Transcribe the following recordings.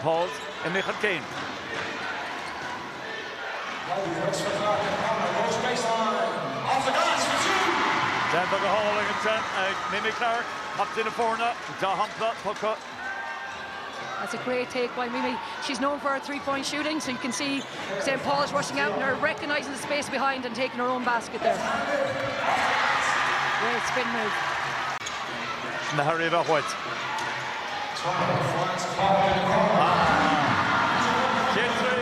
Paul's imithe chun cinn. Déanta go hálainn ansin ag Mimi Clarke, captaen na foirne, dea-shampla tugtha. That's a great take by Mimi. She's known for her three-point shooting, so you can see St Paul's rushing out and her recognising the space behind and taking her own basket there. Great spin move. Na hairí a bheith uait. Chéad trí.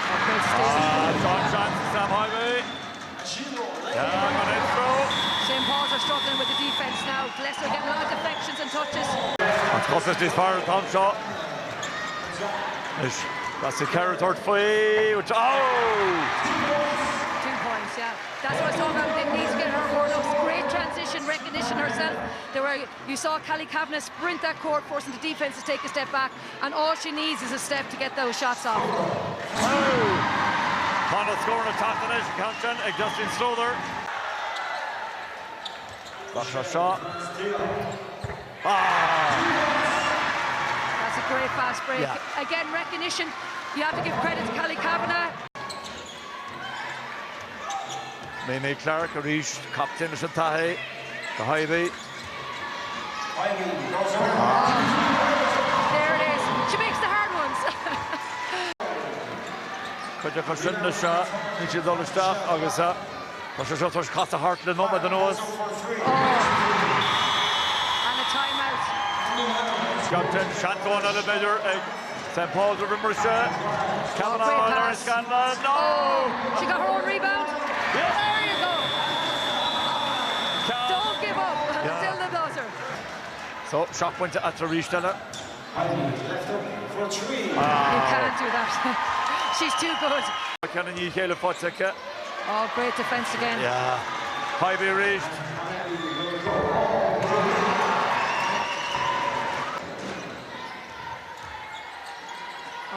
Seo seans Sam Hivey. St Paul's are struggling with the defence now. Killester getting a lot of deflections and touches. An chosaint níos fearr an t-am seo. Anois, Rosie Kerr ag tabhairt faoi. Oh! Two points, yeah. That's what I was talking about. They need to get her more looks. Great transition recognition herself. There were, you saw Callie Kavanagh sprint that court, forcing the defence to take a step back, and all she needs is a step to get those shots off. Oh! Tá na scóranna ag teacht anois, an ceann sin ag Justine Strother. Gach seo seo. Ah! That's a great fast break. Yeah. Again, recognition. You have to give credit to Callie Kavanagh. Mimi Clarke arís, captaen leis an taithí, do Hivey. There it is. She makes the hard ones. Cuid acu sin na seo, níl siad dul isteach agus tá sé seo tar éis casadh thart le nóiméad anuas. Oh. And a timeout. Captain seans amháin eile b'fhéidir ag St Paul's roimh an mbriseadh. Kavanagh, Oh, great Lauren pass. Scanlon, no! Oh, she got her own rebound. Yeah. There you go. Ceann. Don't give up Yeah. until the buzzer. So, seacht bpointe eatarthu arís eile. You can't do that. She's too good. Ceann i ndiaidh a chéile faighte aici. Oh, great defence again. Yeah. Hivey arís.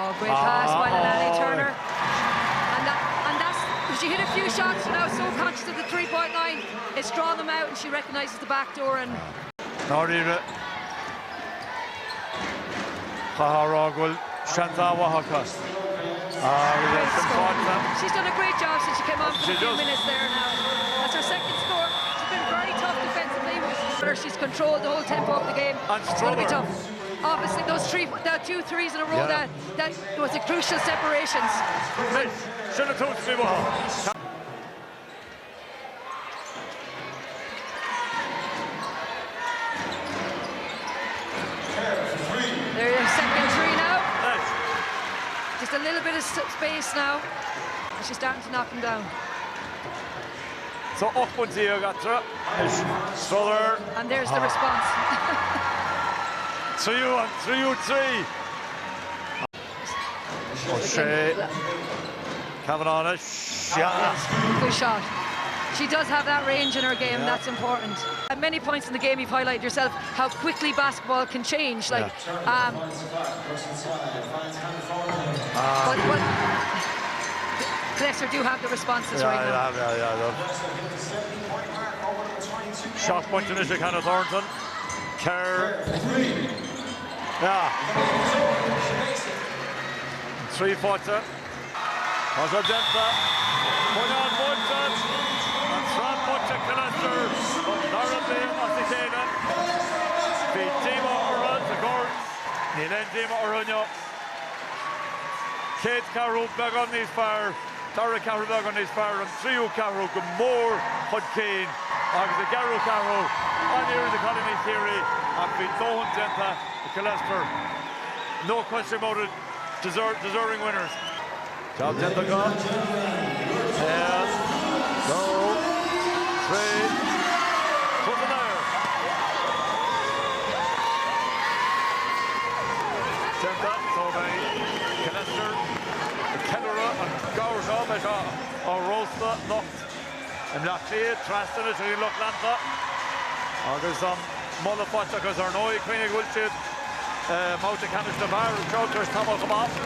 Oh, great pass by Leilani Turner. And, that, and that's, she hit a few shots now, so conscious of the three-point line. It's drawn them out and she recognises the back door and... Dáiríre, chaithfeá a rá go bhfuil seans an-mhaith acu. Agus sin faighte. She's done a great job since she came on for She a few does. minutes there now. That's her second score. She's been very tough defensively. She's controlled the whole tempo of the game. And It's going to be Strother. tough. Obviously, those three, the two threes in a row, Yeah. that, that was the crucial separations. Anois, sin an tús faoi mhaith. There you go, second three now. Anois, Just a little bit of space now. And she's starting to knock him down. So 18 pointe eatarthu. Anois, Strother. And there's the response. Tríú an tríú trí. Ó sé Kavanagh anois. Yeah. Good shot. She does have that range in her game, Yeah. that's important. At many points in the game, you've highlighted yourself how quickly basketball can change. Like, but, but Killester do have the responses right now. Yeah, yeah, yeah, yeah. Seacht bpointe anois ag Hannah Thornton. Kerr. Yeah. Trí faighte. Tá sé déanta. Buinneán buailte. An tsraith buaite ag Killester don dara bliain as a chéile. Bhí díomá orthu sa gCúirt. Níl aon díomá orthu inniu. Chéad cheathrú beagán níos fearr, dara ceathrú beagán níos fearr, an tríú ceathrú go mór chun cinn agus i gceathrú ceathrú an-iarracht ag cailíní Chiarraí ach bhí dóthain déanta ag Killester. No question about it, deserved, deserving winners. Job déanta acu. 1, 2, 3, put in air. Déanta, so beidh Killester ag ceiliúradh an gabhar seo, beidh sé á róstadh anocht i mBleá Cliath, trasna anois ag an lucht leanta agus an moladh faighte acu ar ndóigh, cuimhnigh go bhfuil siad i mbabhta ceannais na bhfear anseo tar éis tamall chomh maith.